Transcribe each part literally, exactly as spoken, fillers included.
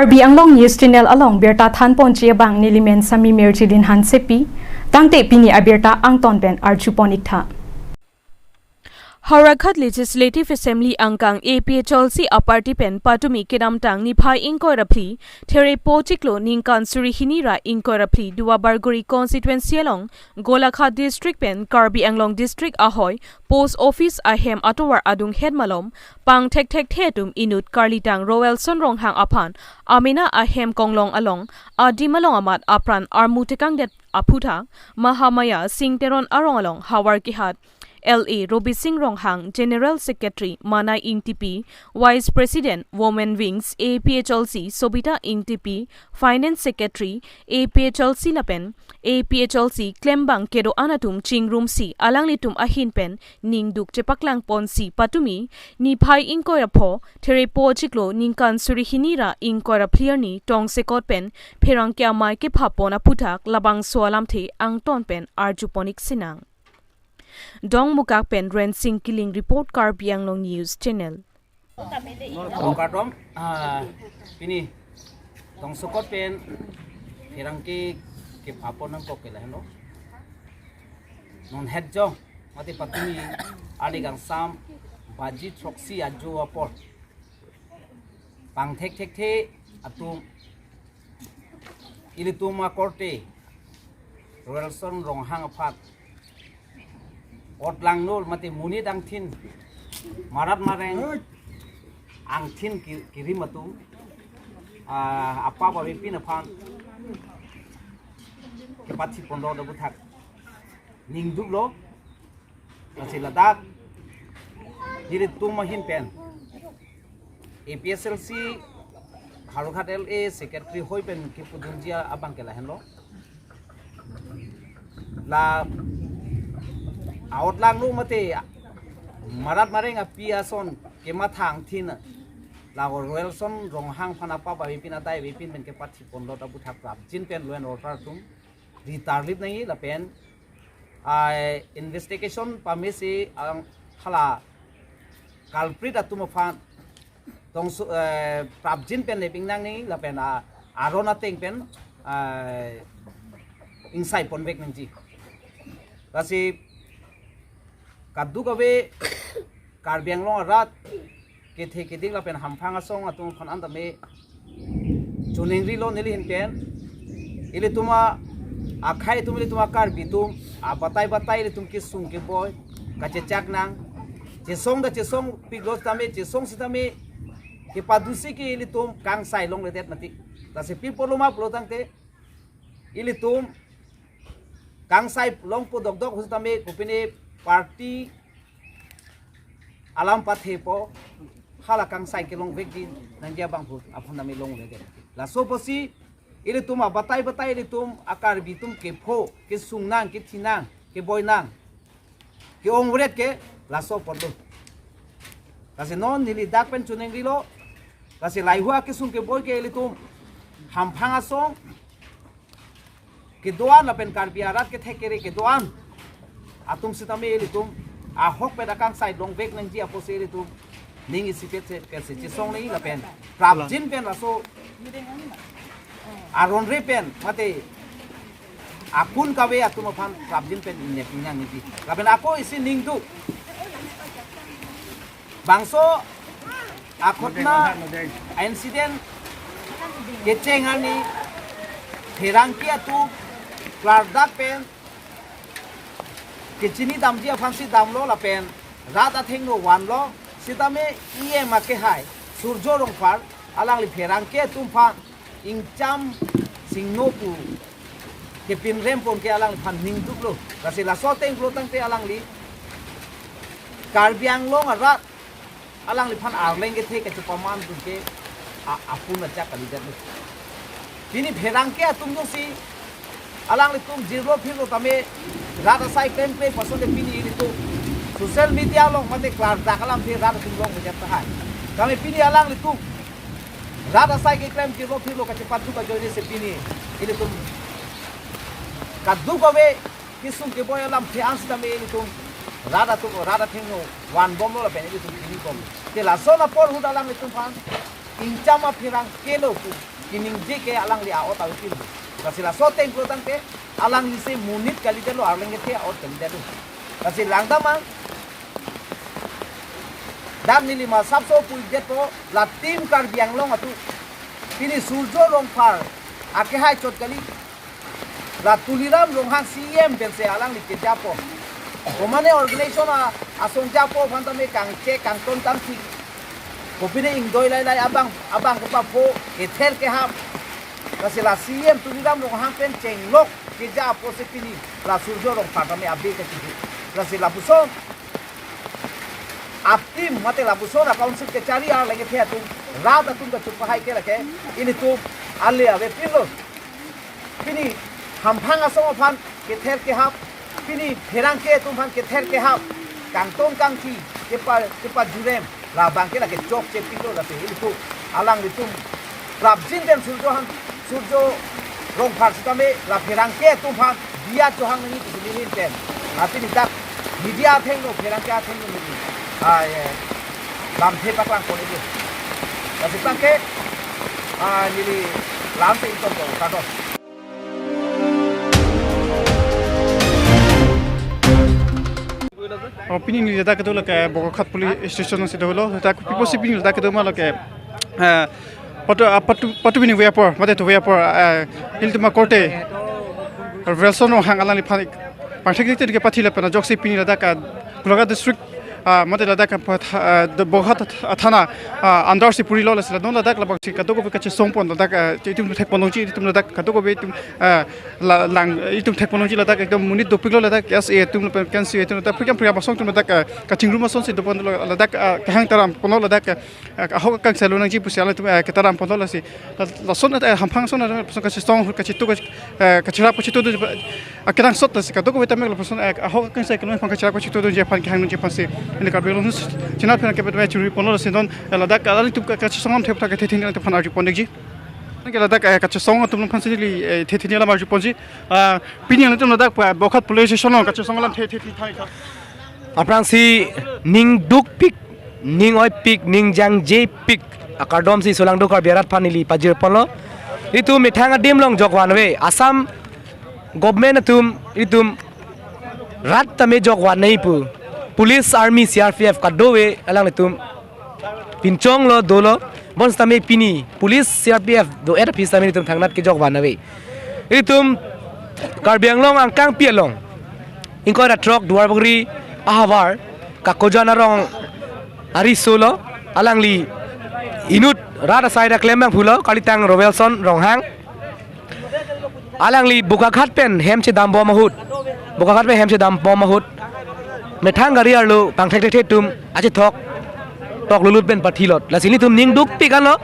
Karbi Anglong News Channel along birta thanponji abang nelimen Sami Mirjilin Hansepi, tangte pini abirta angton pen arjupon-iktha. Howraghat Legislative Assembly angkang A P H L C aparty pen patumi kedamtang niphai ingkoi ra phli, therepo chiklo ningkan suri hini ra ingkoi ra phli Duar Bagori constituency along Golaghat district pen Karbi Anglong district ahoi post office ahem atovar adunghet malom pangthekthekthe atum inut karlitang Roelson Ronghang aphan amena ahem konglong along adim along amat apran armu tekangdet aphuthak Mahamaya Singh Teron arong along havar kehat L A Robising Ronghang, General Secretary Manai Ingtipi, Vice President Women Wings A P H L C Sobita Ingtipi, Finance Secretary A P H L C lapen A P H L C klembang kedo-an atum chingrumsi alanglitum ahin pen ningduk chepaklangponsi patumi niphai ingkoi ra pho, therepo chiklo ningkan suri hini ra ingkoi ra phli arni tongsekot pen pherangke amei kephapon aphuthak labangso alamthe angton pen arjupon-ik sinang. Dongmukak pen Rensing Killing report, Karbi Anglong News Channel. Kardom, ah, pini tongsekot pen pherangke kephapon nangkok ke lahenlo. Non het jong mati patumi arni kangsam baji throksi ajo apor pangthekthekthe atum ilitum akorte Roelson Ronghang aphan otlangno mate monit angthin marat mareng angthin ki- kirim atum, ah, apap avepin aphan kepathi pondok dabuthak ningduklo. Lasi ladak nelitum ahin pen A P H L C Howraghat L A Secretary hoi pen kepudunji abang ke lahenlo. La a-otlangno mate marat mareng api ason kematha angthin la Roelson Ronghang aphan apap avepin adai avepin pen kepathi pondok dabuthak prapjin pen law and order atum ritarlip nangji lapen, ah, investigation pamesi ang hala culprit atum aphan tongso, eh, prapjin pen leping nangne lapen, ah, aron ateng pen, ah, ingsai ponvek nangji. Lasi kadokave Karbi Anglong arat kethe keding lapen hamphang asong atum aphan an tame choningrilo neli ahin pen. Ilitum akhei atum, ilitum a-Karbi atum abatai batai ilitum kesung keboi kachechak nang. Chesong ta chesongpiklo sitame, chesong sitame kepadusi ke ilitum kangsai longledet mati. Lasi pi apotlo ma pulo tangte ilitum kangsai longpo dokdok ahut tame kopine party alam pathepo, hala kangsai kelongvekji nangji abang ahut aphan tame longledet. Laso apotsi ilitum abatai batai ilitum a-Karbi atum kepho kesung nang, kethi nang, keboi nang, ke-ongret ke laso apotlo. Lasi non neli dak pen choningrilo. Lasi lahai ahut kesung keboi ke ilitum hamphang asong kedo-an lapen Karbi arat kethek kere kedo-an atum sitame ilitum ahok pen akangsai longvek nangji apotsi ilitum ning isipet se pet se chesong nangji lapen prapjin pen laso aron re pen mate akun kave atum aphan prapjin pen ingnepin nangji. Lapen ako isi ningduk, bangso akhotna incident kecheng arni pherangke atum klardak pen kechini damji aphansi damlo lapen rat athengno vanlo sitame E M akehai Surjo Rongphar alangli pherangke atum aphan ingcham singno pu kepinrem pon ke alangliphan ningduklo. Lasi laso ateng pulo tangte alangli Karbi Anglong arat alangliphan arleng kethe kachepaman dun ke a- apun achak kalidetlo. Pini pherangke atum jongsi alanglitum jirlo phirlo tame rat asai klemkle pason de pini ilitum social media along mate klardak alamthe rat atum longledet tahai. Tame pini alanglitum rat asai keklem jirlo phirlo kachepatu kajoine si pini ilitum kadokave kesung keboi alamthe an sitame ilitum rat atum rat athengno vanbomlo lapen ilitum chinibom. Te lason apor ahut alanglitum aphan ingcham apherangkelo pu kiningje ke alangli a-ot awi pil. Lasi laso ateng pulo tangte alangli si monit kalidetlo, arleng kethe a-ot kalidetlo. Lasi langdamang, dak neli masapso puidet po, la Team Karbi Anglong atum, pini Surjya Rongphar akehai chot kali, la Tuliram Ronghang C E M pensi alangli keja po. Komane organization a, asong ja po aphan tame kangchek kangton kangthi, kopine ingdoi lailai abang, abang kepapho, kether kehap. Lasi la C E M Tuliram Ronghang pen chenglok keja apotsi pini la Surjya Rongphar tame abe kachiri. Lasi lapuson a-team mate lapuson a-council kechari arleng kethe atum, rat atum kachupahai ke lake, ilitum ale ave pinlo. Pini hamphang asong aphan kether kehap, pini pherangke atum aphan kether kehap, kangton kangthi, kepa, kepajurem, labang ke lake chokche pinlo. Lasi ilitum, alanglitum prapjin pen Surjya Han, Surjya Rongphar sitame la pherangke atum aphan diya chohang nangji pusi neli pen, ah, pini dak media athengno, pherangke athengno neli, ah, eh, lamthe paklang pon iklo. Lasi tangke, ah, neli lamthe ington ko, kardom. Oh, pini neli ladak kedo lake Bokakhat police station si dolo. Ladak pipo si pini ladak kedo ma lake, eh, patu, ah, patu, patu pini via por, mate tu via por, eh, ilitum akorte Wilson Ronghang alangliphan pangthek thek ke pathi lapen ajoksi pini ladak, ah, Golaghat district, ah, mate ladak, ah, patha-, ah, the Bokakhat thana, ah, under si purilo. Lasi la non ladak labangsi kadokave kachesong pon ladak, ah, itum thek pon longji, itum ladak kadokave itum, ah, la, lang, itum thek pon longji ladak ekdom monit dopiklo ladak, S A atum lapen K N C atum ladak, prekam prekam asong atum ladak, ah, kachingrum asonsi do ponlo ladak, ah, kehang taram ponlo ladak, ah, ahok akangsai lo nangji pusi alanglitum, ah, ketaram ponlo. Lasi la, lason, eh, hamphang ason, eh, lason kachesong, kachetu, kach-, eh, kachirap kachetu do, eh, akenangsot lasi kadokave tame lapuson, eh, ahok akangsai kelong aphan kachirap kachetu doji aphan kehang nangji aphansi, neli Karbi Anglong News Channel pen kepet me churi ponlo. Lasi non, eh, ladak alanglitum ka-, kachesong alam thepthak kethe thini alanglitum aphan arju pon ikji. Ke ladak, eh, kachesong atum aphansi neli, eh, the thini alam arju ponji. Ah, pini alanglitum ladak pa Bokakhat police station along kachesong alam the the thai tha. Aphrangsi ning dukpik, ning oipik, ning jangjepik akardom si solangdo Karbi arat aphan neli pajir ponlo. Itum methang adim along jokvan ave. Assam government atum itum rat tame jokvan nangji pu. Police, army, C R P F kadokave alanglitum pinchonglo dolo. Bonsitame pini police, C R P F do-et aphi sitame itum thangnat kejokvan ave. Itum Karbi Anglong angkangpi along ingkoi ra throk Duarbagori ahavar Kakojan arong ariso lo, alangli inut rat asai ra klem abang pulo, kalitang Rowelson Ronghang. Alangli Bokakhat pen hem chedam bom ahut, Bokakhat pen hem chedam bom ahut methang gari arlo pangthek thek atum achethok tok lulut pen pathilot. Lasi nelitum ning dukpik anlo.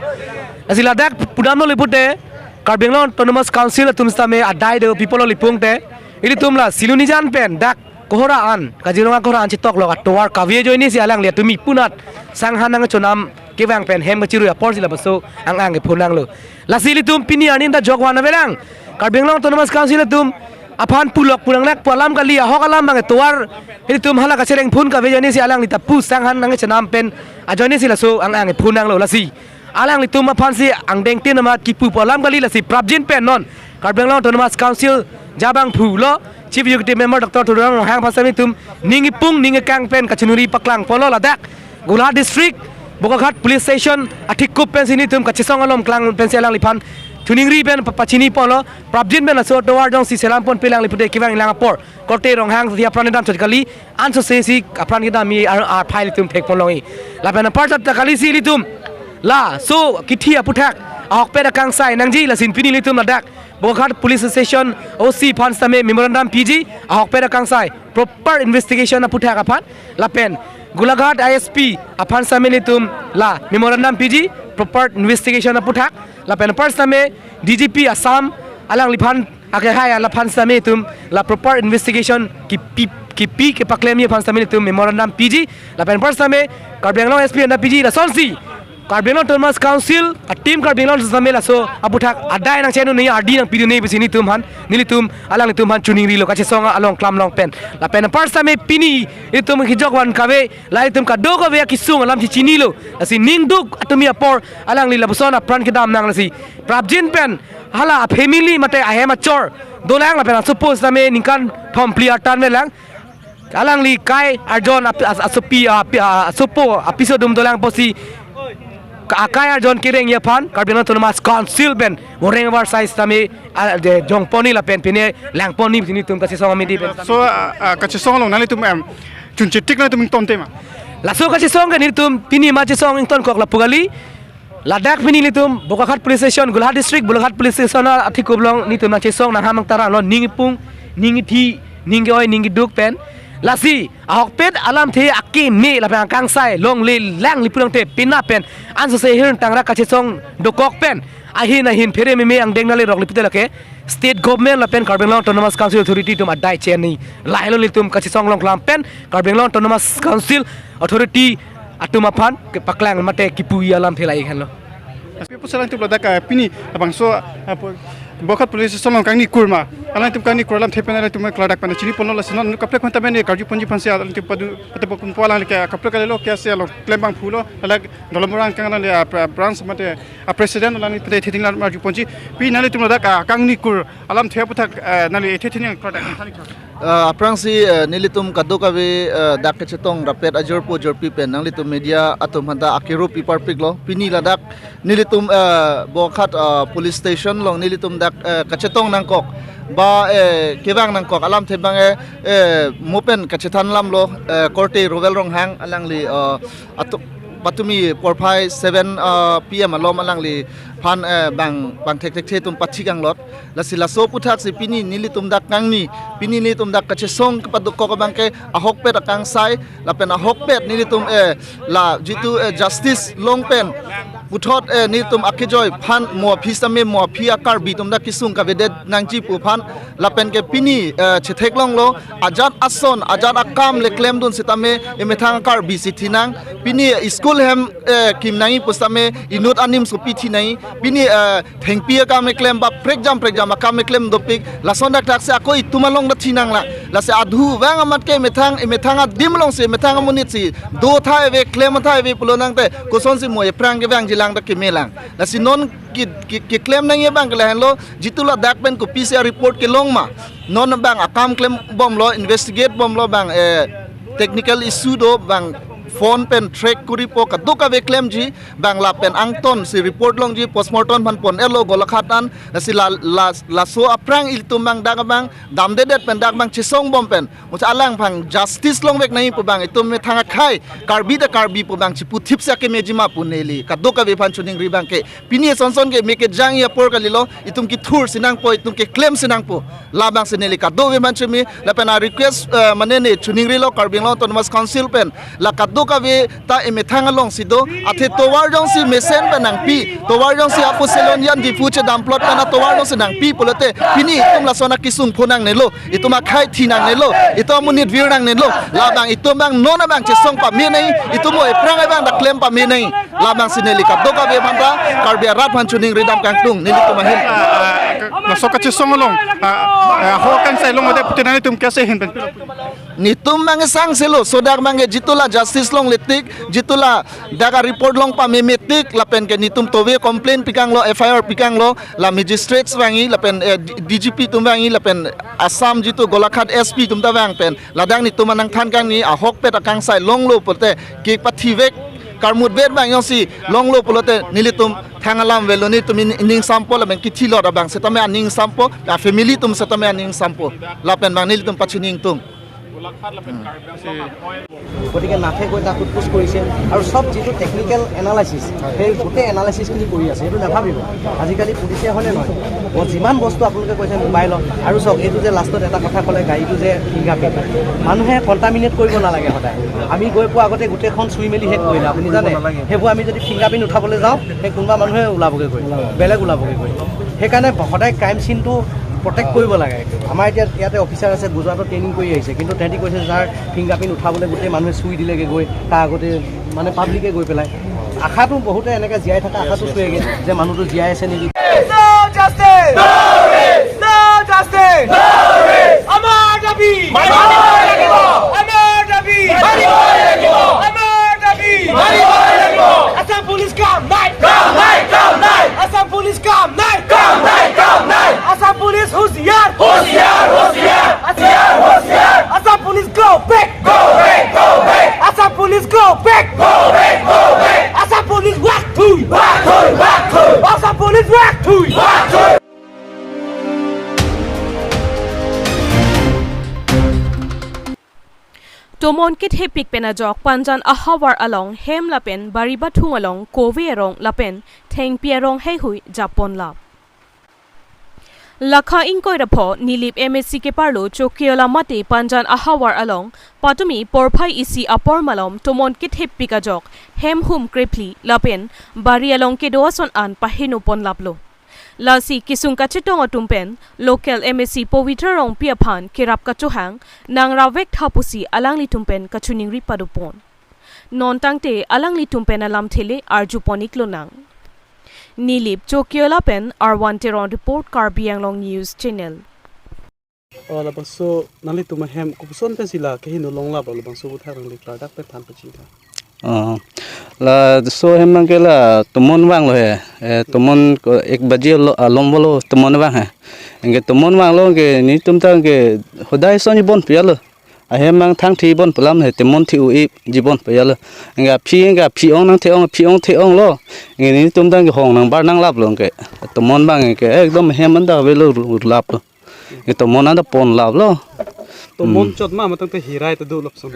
Lasi ladak pudamlo le pute, Karbi Anglong Autonomous Council atum sitame adai do people lo le pute, ilitum la Silonijan pen dak Kohora an, Kaziranga Kohora an chethok lo atovar kave ajoine si alangli atum ipunat sanghan nangchonam kevang pen hem kachirui apor si lapuson ang-ang kephonanglo. Lasi ilitum pini arni ta jokvan avelang. Karbi Anglong Autonomous Council atum aphan pulok pulang nak pu alam kali, ahok alam abang atovar ilitum hala kachereng phun kave ajoine si alangli ta pu sanghan nangchenam pen ajoine si laso ang-ang kephonanglo. Lasi alanglitum aphansi angdeng tin amat kipu pu alam kali, lasi prapjin pen non Karbi Anglong Autonomous Council jabang pulo Chief Executive Member Doctor Tuliram Ronghang aphan sitame itum ning ipung ning ikang pen kachiningri paklang ponlo ladak Golaghat District, Bokakhat Police Station athikup pensi nelitum kachesong alom klang pensi alangliphan chiningri pen pa-, pachini ponlo, prapjin pen laso atovar jongsi selam ponpe lang le pute kevang lang apor korte Ronghang si apran kedam chot kali, anso se si apran kedam mi ar, arphai ilitum thek pon longji. Lapen apar ta kali si ilitum laso kithi aputhak ahokpet akangsai nangji, lasi pini ilitum ladak Bokakhat Police Station O C aphan sitame memorandum piji, ahokpet akangsai proper investigation aputhak aphan, lapen Golaghat I S P aphan sitame nelitum la memorandum piji proper investigation aputhak, lapen apar sitame D G P Assam alangliphan akehai alaphan sitame itum la proper investigation kipi, kipi kepaklemji aphan sitame itum memorandum piji, lapen apar sitame Karbi Anglong S P anta piji, lasonsi Karbi Anglong Autonomous Council a team Karbi Anglong sitame laso aputhak adai nangcheno ne ardi nangpidun ne pusi nelitum aphan, nelitum alanglitum aphan choningrilo kachesong along klam along pen. Lapen apar sitame pini itum kejok van kave, la itum kadokave akesung alam chichinilo. Lasi ningduk atumi apor alangli lapuson apran kedam nang lasi prapjin pen hala family mate ahem achor dolang lapen asopo sitame ningkan thom phli artan velang. Alangli kai arjon ap-, as-, asopi, api-, a-, asopo apiso dum dolang pusi ka-, akai arjon kerengji aphan Karbi Anglong Autonomous Council pen voreng varsai sitame, a, de, jongpon ne lapen pine langpon ne pusi nelitum kachesong amidi pen. So, a, a, kachesong along nanglitum, em, chunchetik nanglitum ington tema? Laso kachesong ke nelitum pini ma chesong ingtonkok lapu kali. Ladak pini nelitum Bokakhat Police Station, Golaghat District, Bokakhat Police Station athikup along nelitum nangchesong nangham nangtaram lo, ning ipung, ning ithi, ning ke-oi, ning keduk pen. Lasi ahokpet alamthe akeme lapen akangsai longle lang li pulote pina pen ansose hirtang ra kachesong dokok pen ahin ahin phere meme angdeng nanglerok li pulote lake State Government lapen Karbi Anglong Autonomous Council Authority atum adai cheni. Lahelo nelitum kachesong along klam pen Karbi Anglong Autonomous Council Authority atum aphan kepaklang mate kipuji alamthe lahei henlo. Tapi pusat alangtum ladak, ah, pini labangso, ah, po-, Bokakhat Police Station along kangni kur ma, alangtum kangni kur alamthe pen alangtum klardak pen chiniponlo, lasi non kaprek aphanta mene karjuponji aphansi alangtum padu pate pokun po alang leke kaprek kalilo ke ase along klem abang pulo, ladak Dolamara angkang alangli, ah, pra-, branch mate, ah, president alangli pate theting lam arjuponji. Pini nanglitum ladak, ah, kangni kur alamthe aputhak, ah, nangli theting yang klardak pen thani kha. Ah, aphrangsi, eh, nelitum kadokave, eh, dak kachetong rapet ajorpo ajorpi pen nanglitum media atum aphanta akirup iparpiklo. Pini ladak nelitum, eh, Bokakhat, eh, Police Station along nelitum dak, eh, kachetong nangkok ba, eh, kevang nangkok alamthe abang, eh, eh, mo pen kachethan lamlo, eh, korte Rowel Ronghang alangli, eh, atum patumi porphai seven, ah, P M alom alangliphan, eh, bang, bang thekthekthe atum pathik anglot. Lasi laso aputhak si pini nelitum dak kangni, pini nelitum dak kachesong kepadokok abang ke ahokpet akangsai, lapen ahokpet nelitum, eh, la jitu, eh, justice long pen puthot, eh, nelitum akejoi aphan mo aphi sitame mo aphi a-Karbi atum dak kesung kavedet nangji pu aphan lapen ke pini, eh, chetheklonglo, ajat ason, ajat akam le klemdun sitame emethang Karbi si thinang, pini school hem, eh, kim nangji pu sitame inut a-NIMS kopi thi nangji, pini, eh, thengpi akam le klem ba prekjam prekjam akam le klem dopik, lason dakdak si ako itum along ta thinang la, lasi adhu vang amat ke emethang, emethang adim along si, emethang amonit si do thai ave, klem thai ave pulo nangte kosonsi mo ephrang kevangji lang ta kemelang. Lasi non ke, ke, keklem nangji abang ke lahenlo, jitu ladak pen kopisi a-report kelong ma. Non bang akam klembomlo, investigate bomlo bang, eh, technical issue do bang phone pen track koripo kadokave klemji bang lapen angton si report longji postmortem aphan pon-etlo Golaghat an, lasi la, la, laso aphrang ilitum bang dak bang damdedet pen dak bang chesong bom pen mucha alang bang justice longvek nangji pu bang itum methang akhei Karbi ta Karbi pu bang chiputhip si akemejima pu neli kadokave aphan choningri abang ke pini asonson ke meke jangji apor kalilo, itum kethur si nangpo, itum keklem si nangpo. Labang si neli kadokave aphan chumi, lapen a-request, eh, mane ne choningrilo Karbi Anglong Autonomous Council pen, la kadokave ta emethang along si do, athe tovar jongsi mesen pen nangpi, tovar jongsi apu selon yan Diphu chedam plot pen atovar jongsi nangpi pulote, pini itum lason akesung pho nangnelo, itum akhei thi nangnelo, itum amonit vir nangnelo, labang itum bang non abang chesong pame nangji, itum mo ephrang abang dak klem pame nangji. Labang si neli kadokave aphanta Karbi arat aphan choningri dam kangtung nelitum ahin. Ah, ah, laso kachesong along, ah, ah, ho kangsai long ode pute nanglitum ke ase ahin pen. Netum bang sangselo, sodak bang ke jitu la justice longle tik, jitu ladak a-report long pameme tik, lapen ke netum tove complaint pikanglo, F I R pikanglo, la magistrates vangji, lapen, eh, D-, D G P atum vangji, lapen Assam jitu Golaghat S P atum ta vang pen. Ladak netum anang than kangni ahokpet akangsai longlo pulote kepathivek karmutvet bang jongsi longlo pulote nelitum thang alam avelo, netum in-, ining sampo lapen kithilot abang setame aning sampo, a-family atum setame aning sampo. Lapen bang nelitum pachini ingtung. গতিকে নাথে গৈ তাক সোধ পোছ কৰিছে আৰু চব যিটো technical analysis, সেই গোটেই এনালাইচিছখিনি কৰি আছে। এইটো নাভাবিব আজিকালি পুলিচে হয়নে নহয়। ব-, যিমান বস্তু আপোনালোকে কৈছে মোবাইলত, আৰু চাওক এইটো যে লাষ্টত এটা কথা ক'লে গাড়ীটো যে ফিংগাৰ প্ৰিণ্ট, মানুহে কণ্টামিনেট কৰিব নালাগে সদায়। আমি গৈ পোৱা আগতে গোটেইখন চুই মেলি শেষ কৰিলে, আপুনি জানে। সেইবোৰ আমি যদি ফিংগাৰ প্ৰিণ্ট উঠাবলৈ যাওঁ, সেই কোনোবা মানুহে ওলাবগৈ গৈ, বেলেগ ওলাবগৈ গৈ। সেইকাৰণে সদায় ক্ৰাইম চিনটো প্ৰটেক্ট কৰিব লাগে। আমাৰ এতিয়া ইয়াতে অফিচাৰ আছে, গুজৰাটত ট্ৰেইনিং কৰি আহিছে, কিন্তু তেহেঁতি কৈছে ছাৰ ফিংগাৰ প্ৰিণ্ট উঠাবলৈ গোটেই মানুহে চুই দিলেগৈ গৈ, তাৰ আগতে মানে পাব্লিকে গৈ পেলাই। আশাটো বহুতে এনেকে জীয়াই থকা আশাটো চুৱেগে যে মানুহটো জীয়াই আছে নেকি। No justice! No justice! আমাৰ দাবী! আমাৰ দাবী! আমাৰ দাবী! আছাম পুলিচ কাম নাই! কাম নাই! কাম নাই! আছাম পুলিচ কাম নাই! কাম নাই! কাম নাই! আছাম পুলিচ হুঁচিয়াৰ! হুঁচিয়াৰ! হুঁচিয়াৰ! হুঁচিয়াৰ! হুঁচিয়াৰ! Assam police go back! Go back! Go back! Assam Police go back! Go back! Go back! Assam Police wak thui! Wak thui! Wak thui! Assam Police wak thui! Wak thui! Tomon kethepik pen ajok Panjan ahavar along hem lapen bari bathung along kove arong lapen thengpi arong heihui japon lap. Lakha ingkoi ra pho Nilip M A C keparlo Chokiola mate Panjan ahavar along patumi porphai isi apor malom tomon kethepik ajok hem hum krephli lapen bari along kedo ason an paheno pon laplo. Lasi kesung kachetong atum pen local M A C Pavitra Rongpi aphan kerap kachohang nang ravek tha pusi alanglitum pen kachiningri padopon. Non tangte alanglitum pen alamthe le arjupon iklonang. Nilip Chokiola pen Arwan Teron report, Karbi Anglong News Channel. Oh, labangso nanglitum ahem kopuson pensi la keheno longlap, labangso aputhak nangli klardak pen than pachini tha. Oh, laso hem abangke la tomon vanglo he. Eh, tomon ko ek baji lo, alom vanglo tomon vang he. Anke tomon vanglo anke netum ta anke hodai son-i bon piyalo. Ahem abang thang thi bon pu alam he, tomon thi-u-i ji bon piyalo. Anke aphi, anke aphi ong nangthe-ong, aphi ong the-onglo. Anke netum ta anke hong nangbar nanglaplo anke. Tomon abang anke ekdom hem anta avelo ru-, rulaplo. Anke tomon anta pon laplo. Tomon Hmm. chot ma, matang te hirai ta do lapson.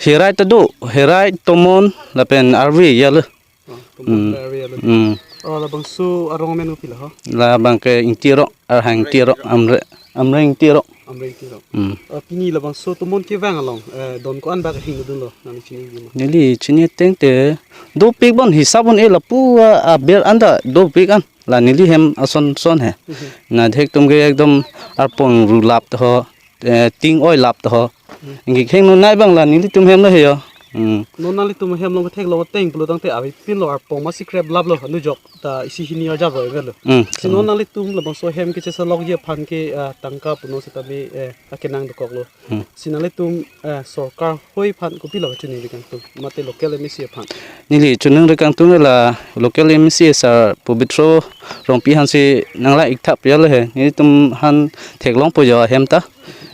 Hirai ta do, hirai tomon lapen arve yalo. Oh, tomon Hmm. arve yalo. Hmm. Oh, labangso arong amen kopilo ho? Labangke Ingti Rong, Arhang Ingti Rong, Amre, Amre Ingti Rong. Amre Ingti Rong. Hmm. Oh, pini labangso tomon kevang along, eh, don ko-an bak hingdunlo, nangli chiniji ma? Neli chini ateng te dopik bon, hisap un-e lapu a, aber anta dopik an. La neli hem ason son he. Mhm. Nangdek atum ke ekdom arpong rulap to ho, eh, ting-oi lap to ho. Hmm. Anke kheng non nai abang la nelitum hem lo he yo. Hmm. Non nanglitum hem along theklong ateng pulo tangte avepinlo arpong masi krep laplo, anu jok ta isi hini arjap roi velo. Hmm. Si non nanglitum labangso hem kechesalokji aphan ke, ah, tangka puno setame, eh, akenang dokoklo. Hmm. Si nanglitum, eh, sorkar hoi aphan kopilo chiningri kangtung, mate local M A C aphan? Neli chiningri kangtung la local M A C sir Pavitra Rongpi aphansi nanglang ik thap yalo he. Nelitum aphan theklongpo yo ahem ta.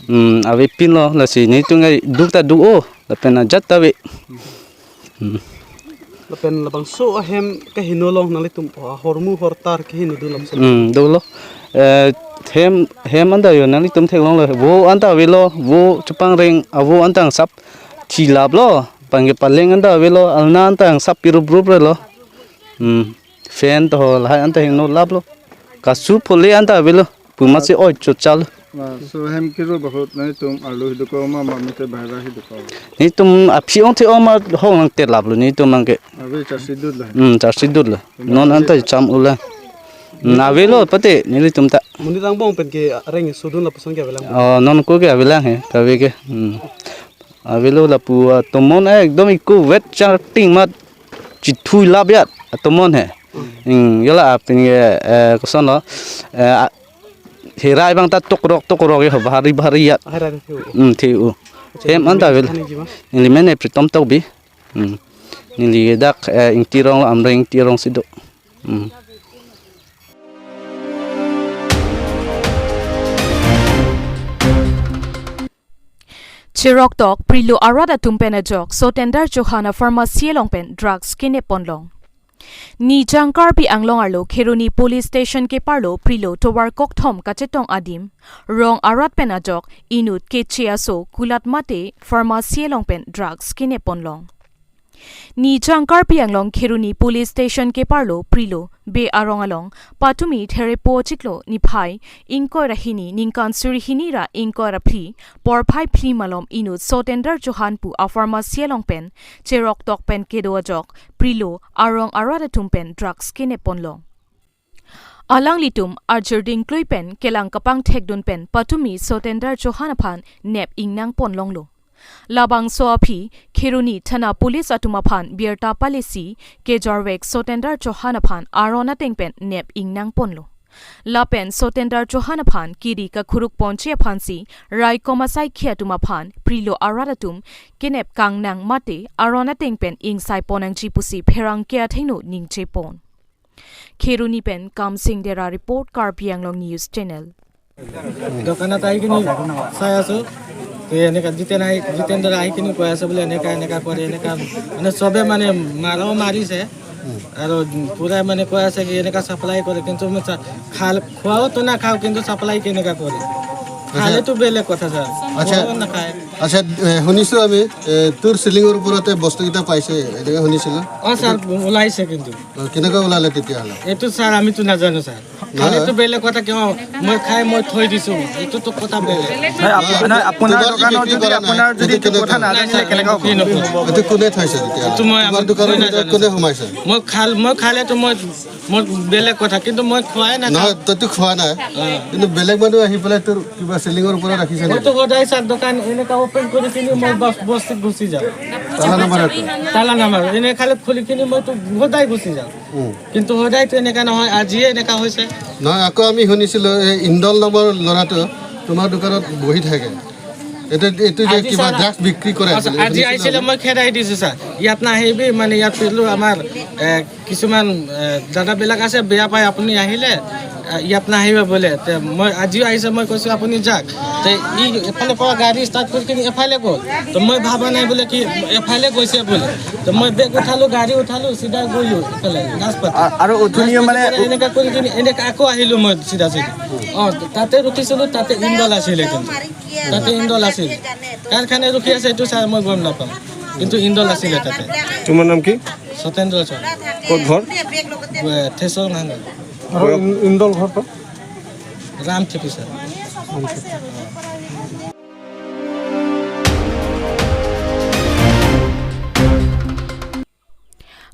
Hmm, avepinlo lasi netum ke duk ta do-o, lapen ajat ta ave. Hmm. Lapen labangso ahem keheno along nanglitum ahormu hortar keheno dun lapson? Hmm, dolo. Eh, hem, hem anta yo nanglitum theklonglo. Vo anta avelo, vo chepangreng, avo anta angsap thi laplo. Pangke paleng anta avelo, alna anta angsap pirup rup relo. Hmm. Fan to ho lahai anta hingno laplo. Kasu phole anta avelo. Pu masi oi chochal. Laso hem kero bahut netum arlo hidoko ma, ma mite bahira hidoko? Netum aphi ong the-ong ma hong nangte laplo netum abangke. Ave charsi dut la. Hmm, charsi dut la. Non anta cham ula. Hmm, avelo pate nelitum ta. Monit angbong pen ke areng sodun lapuson ke avelang? Oh, non ko ke avelang he, kave ke. Hmm. Avelo lapu atomon ekdom iku vet charting mat chithui lap yat atomon he. Hmm. Hmm, yola apin ke, eh, kosonlo, eh, a-, hirai abang ta tokrok tokrok yo, bhari bhari yat. Hirai ta the-u. Hmm, the-u. Acha, hem anta avel. Neli men Pritom Tokbi. Hmm. Neli dak, eh, Ingti Rong lo, Amre Ingti Rong si do. Hmm. Cheroktok prilo arat atum pen ajok Sotendar Chauhan a-pharmacy along pen drugs kenep ponlong. Nijang Karbi Anglong arlo Kheroni Police Station keparlo prilo tovar kokthom kachetong adim, rong arat pen ajok inut keche aso kulat mate pharmacy along pen drugs kenep ponlong. Nijang Karbi Anglong Kheroni Police Station keparlo prilo Bey arong along patumi Therepo achiklo niphai ingkoi ra hini ningkan suri hini ra ingkoi ra phli porphai phli malom inut Sotendar Chauhan pu a-pharmacy along pen cheroktok pen kedo ajok prilo arong arat atum pen drugs kenep ponlong. Alanglitum ajir dingklui pen kelang kapangthekdun pen patumi Sotendar Chauhan aphan nep ingnang ponlonglo. Labangso aphi Kheroni Thana Police atum aphan birta palisi kejorvek Sotendra Chauhan aphan aron ateng pen nep ingnang ponlo. Lapen Sotendra Chauhan aphan kiri kakhuruk ponji aphansi raikom asaikhi atum aphan prilo arat atum kenep kangnang mate aron ateng pen ingsai ponnangji pusi pherangke athengno ningje pon. Kheroni pen Kamsing Dera report, Karbi Anglong News Channel. দোকানত আহি কিনি চাই আছো। তো এনেকা জিতেন আহি, জিতেন্দ্ৰ আহি কিনি কৈ আছে বোলে এনেকা এনেকা কৰে, এনেকা মানে চবে মানে মাৰাও মাৰিছে আৰু পুৰা মানে কৈ আছে কি এনেকা চাপ্লাই কৰে, কিন্তু মই চা-, খাল-, খোৱাওতো নাখাওঁ, কিন্তু চাপ্লাই কেনেকা কৰে? খালেতো বেলেগ কথা ছাৰ। আচ্ছা। খোৱাও নাখায়। আচ্ছা, এ, শুনিছো আমি, এ, তোৰ চিলিঙৰ ওপৰতে বস্তুকেইটা পাইছে, এনেকে শুনিছিলো। অ ছাৰ, ওলাইছে কিন্তু। অ, কেনেকৈ ওলালে তেতিয়াহ'লে? এইটো ছাৰ আমিতো নাজানো ছাৰ। নহয়। খালেতো বেলেগ কথা, কিয় মই খাই মই থৈ দিছো, এইটোতো কথা বেলেগ। নহয়, আপ-, নহয়, আপোনাৰ তোমাৰ দোকানত বিক্ৰী যদি, কৰা নাই, আপোনাৰ যদি এইটো এইটো কথা কেনেকৈ? নাজানিলে নাই, ছাৰ, কেনেকৈ মই হ'ব? কি নকৰোঁ? এইটো কোনে থৈছে তেতিয়াহ'লে? এইটো মই, তোমাৰ দোকানৰ মই ভিতৰত নাজানো কোনে ছাৰ। সোমাইছে? মই খাল-, মই খালেতো মই, মই বেলেগ কথা, কিন্তু মই খোৱাই নাখাওঁ। নহয়, তইতো খোৱা নাই। অ। কিন্তু বেলেগ মানুহ আহি পেলাই তোৰ কিবা চিলিঙৰ ওপৰত ৰাখিছে নেকি? মইতো সদায় ছাৰ দোকান এনেকা অপেন কৰি কিনি মই বস-, বস্তিত গুচি যাওঁ। তালা নামাৰে তো? তালা নামাৰো, এনে খালি খুলি কিনি মইতো সদায় গুচি যাওঁ। উম। কিন্তু সদায়তো এনেকা নহয়, আজিয়ে এনেকা হৈছে। নহয়, আকৌ আমি শুনিছিলো এই ইন্দল নামৰ ল'ৰাটো তোমাৰ দোকানত বহি থাকে। এইটো, এইটো যে আজি কিবা ছাৰ, ড্ৰাগছ বিক্ৰী কৰে আচ্ছা, বুলি আজি শুনিছিলো আহিছিলে, আমি। মই খেদাই দিছো ছাৰ। ইয়াত নাহিবি, মানে ইয়াত বোলো আমাৰ, এ, কিছুমান, এ, দাদাবিলাক আছে, বেয়া পায় আপুনি আহিলে, এ, ইয়াত নাহিব বোলে। তে মই আজিও আহিছে, মই কৈছো আপুনি যাওক। তে ই এফালে পৰা গাড়ী ষ্টাৰ্ট কৰি কিনি এফালে গ'ল। তো মই ভাবা নাই বোলে কি এফালে গৈছে বোলে। তো মই বেগ উঠালো, গাড়ী উঠালো, চিধা গ'লো এফালে নাচপাতি। আ-, আৰু উঠনিও মানে নাচপাতি পৰা এনেকা কৰি কিনি এনেকা আকৌ আহিলো মই চিধা চিধি। অ, তাতে ৰখিছিলো, তাতে ইন্দল আছিলে কিন্তু। তাতে ইন্দল আছিল। কাৰ কাৰণে ৰখি আছে এইটো ছাৰ মই গম নাপাওঁ, কিন্তু ইন্দল আছিলে তাতে। তোমাৰ নাম কি? সত্যেন্দ্ৰ চৰণ। ক'ত ঘৰ? এ, থেচৰ নাঙল। আৰু ইন-, ইন্দল ঘৰ ক'ত? ৰাম খেতি sir.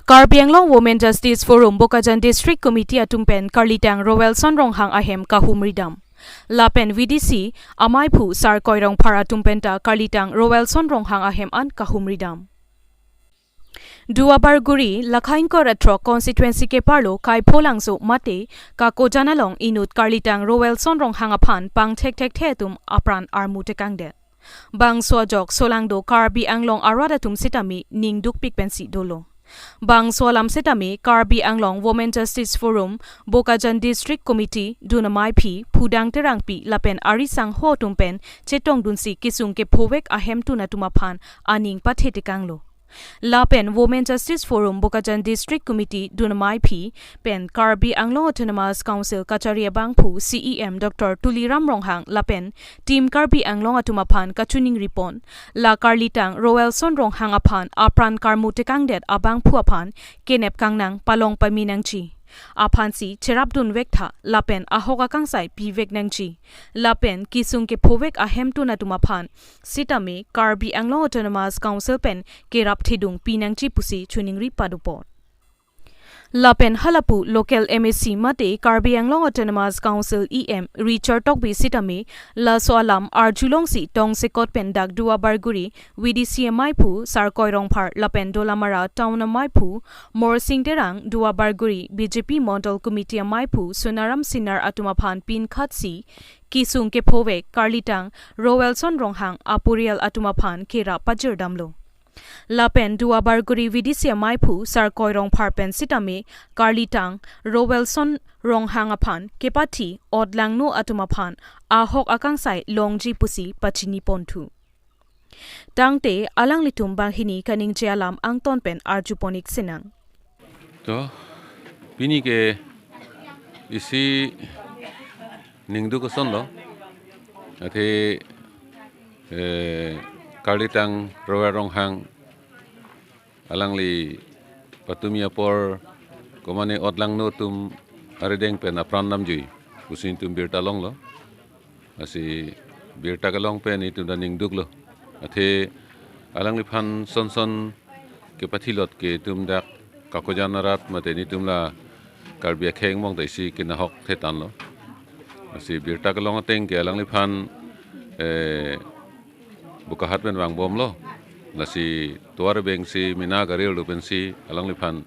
Karbi Anglong Women Justice Forum Bokajan District Committee atum pen karlitang Roelson Ronghang ahem kahumri dam. Lapen V D C amaiphu Sarkoi Rongphar atum penta karlitang Roelson Ronghang ahem an kahumri dam. Duarbagori Lakhaingkor Athrok constituency keparlo Kaipholangso mate Kakojan along inut karlitang Roelson Ronghang aphan pangthekthekthe atum apran armu tekangdet. Bangso ajok solangdo Karbi Anglong arat atum sitame ning dukpik pensi dolo. Bangso alam sitame Karbi Anglong Women Justice Forum Bokajan District Committee dun amaiphi Phudang Terangpi lapen ari sangho atum pen chetongdunsi kesung kephovek ahemtun atum aphan aning pathe tekanglo. Lapen Women Justice Forum Bokajan District Committee dun amaiphi pen Karbi Anglong Autonomous Council kachari abangphu C E M Doctor Tuliram Ronghang lapen Team Karbi Anglong atum aphan kachiningri pon. La karlitang Roelson Ronghang aphan apran karmu tekangdet abangphu aphan kenep kangnang palong pami nangji. Aphansi cherapdun vektha lapen ahok akangsai pivek nangji. Lapen kesung kephovek ahemtun atum aphan sitame Karbi Anglong Autonomous Council pen kerap thedung pinangji pusi chiningri padopon. Lapen halapu local M A C mate Karbi Anglong Autonomous Council E M Richard Tokbi sitame laso alam arjulongsi tongsekot pen dak Duarbagori V D C amaiphu Sarkoi Rongphar lapen Dolamara Town amaiphu Morsing Terang, Duarbagori B J P Mondol Committee amaiphu Sonaram Singnar atum aphan pinkhatsi kesung kephovek karlitang Roelson Ronghang apurial atum aphan kerap pajirdamlo. Lapen Duarbagori V D C amaiphu Sarkoi Rongphar pen sitame karlitang Roelson Ronghang aphan kepathi otlangno atum aphan ahok akangsai longji pusi pachini ponthu. Tangte alanglitum banghini kaningje alam angton pen arjupon-ik sinang. To, pini ke isi ningduk asonlo. Athe, eh, karlitang Roelson Ronghang alangli patumi apor komane otlangno atum arideng pen apran damjui pusi itum birta longlo. Lasi birta kelong pen itum ta ningduklo. Athe alangliphan sonson kepathilot ke itum dak Kakojan arat mate nitum la Karbi akhei angbong ta isi kenahok thetanlo. Lasi birta kelong ateng ke alangliphan, eh, Bokahat pen vangbomlo. Lasi tovar abangsi mina gari arlo pensi alangliphan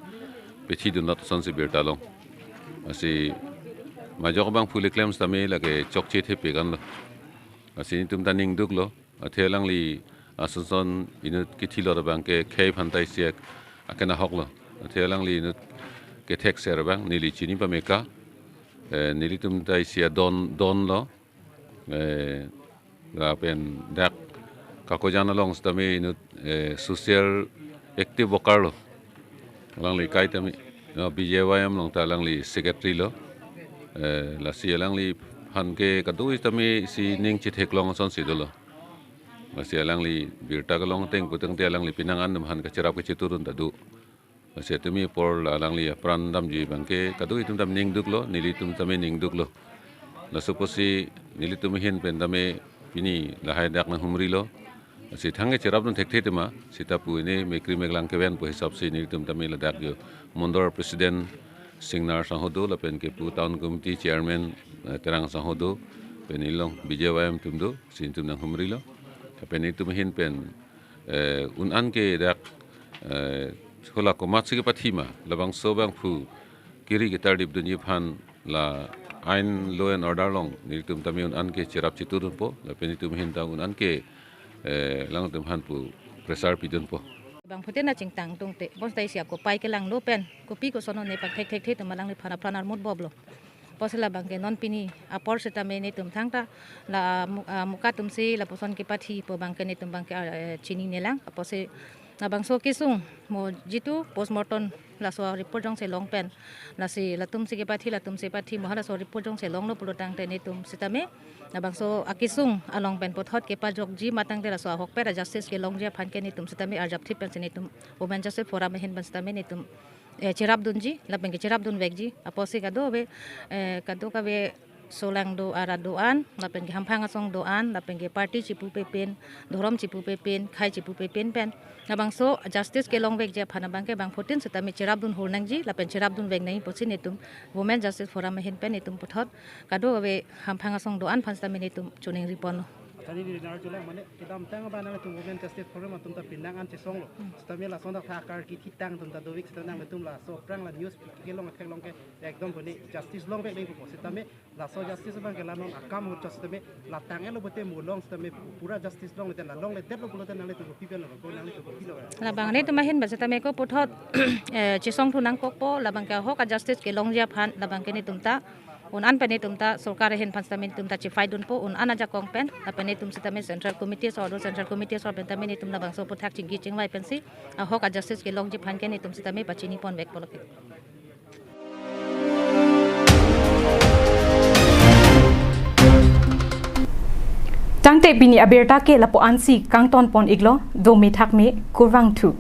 pethidun lason si birta long. Lasi majok abang phule klem sitame lake chokche thepi kanlo. Lasi netum ta ningduklo. Athe alangli ason son inut kithilor abangke khei phan ta isi aken ahoklo. Athe alangli inut kethekser abang neli chini pameka. Eh, nelitum ta isi adon, donlo. Eh, lapen dak Kakojan along sitame inut, eh, social active worker lo. Alangli kai tame, no, B J Y M along ta alangli secretary lo. Eh, lasi alangliphan ke kadokave tame isi ning chitheklong ason si dolo. Lasi alangli birta kelong ateng putangte alangli penang an atum aphan kacherap kacheturun ta do. Lasi tumi apor la alangli apran damji abangke kadokave atum tame ningduklo, nelitum tame ningduklo. Laso apotsi nelitum ahin pen tame pini lahai dak nanghumrilo. Lasi thangke cherapdun thekthe tema, sita pu ini mekri meklang kevan pu hisap si nelitum tame ladak yo Mondol President Singnar sangho do, lapen ke pu Town Committee Chairman, eh, Terang sangho do, pen ilong B J Y M atum do, si netum nanghumrilo. Lapen netum ahin pen, eh, un-an ke dak, eh, hala komatsi kepathi ma, labangso abang phu kiri ketardipdunji aphan la ain law and order along netum tame un-an ke cherap cheturunpo, lapen netum ahin ta un-an ke, eh, alangtum aphan pu pressure pidunpo. Bangphutin ta chingtang tungte, bos ta isi ako pai kelanglo pen, kopi koson ne pangthek thekthe atum alangliphan apran armut boblo. Apotsi labangke non pini apor sitame netum thangta la mu-, ah, muka atumsi lapuson kepathipo abangke netum abangke, ah, eh, chininelang. Apotsi labangso kesung mo jitu postmortem laso report jongsi long pen, lasi latumsi kepathi, latumsi pathi mo halaso report jongsi longlo pulotangte netum sitame labangso akesung along pen puthot kepajokji matangte laso ahokpet a-justice kelongji aphan ke netum sitame arjapthip pensi netum Women Justice Forum ahin pen sitame netum, eh, cherapdunji, lapen ke cherapdunvekji. Apotsi kadokave, eh, kadokave solang do ara do-an, lapen ke hamphang asong do-an, lapen ke party chipupe pen, dhorom chipupe pen, khei chipupe pen pen, labangso justice kelongvekji aphan abangke bangphutin sitame cherapdun hur nangji, lapen cherapdunvek nangji pusi netum Women Justice Forum ahin pen netum puthot kadokave hamphang asong do-an aphan sitame netum choningriponlo. Tadi di dinar chulang mane kedamtang abang nangtum Women Justice Forum atum ta penang an chesonglo. Sitame lason ta thakar kithitang atum ta dovik sitame nangtum laso aphrang la news kelong theklong ke ekdom boni justice longvek nangpo. Sitame laso justice abangke la non akam ahut sitame la tang-etlo pute mo long sitame pura justice longle ten la longledetlo pulote nanglitum kopi pen lo, ko nanglitum kopilo. Labang netum ahin ba sitame ko puthot, eh, chesongthu nangkokpo, labangke ahok a-justice kelongji aphan, labangke netum ta un-an pen netum ta sorkar ahin aphan sitame netum ta chifight dunpo, un-an ajakong pen, lapen netum sitame Central Committee asor do, Central Committee asor pen tame netum labangso aphuthak chingki chingvai pensi ahok a-justice kelongji aphan ke netum sitame pachiniponvekpo lake. Tangte pini abirta ke lapu-ansi kangtonpon-iklo, dome thakme, kurvangthu.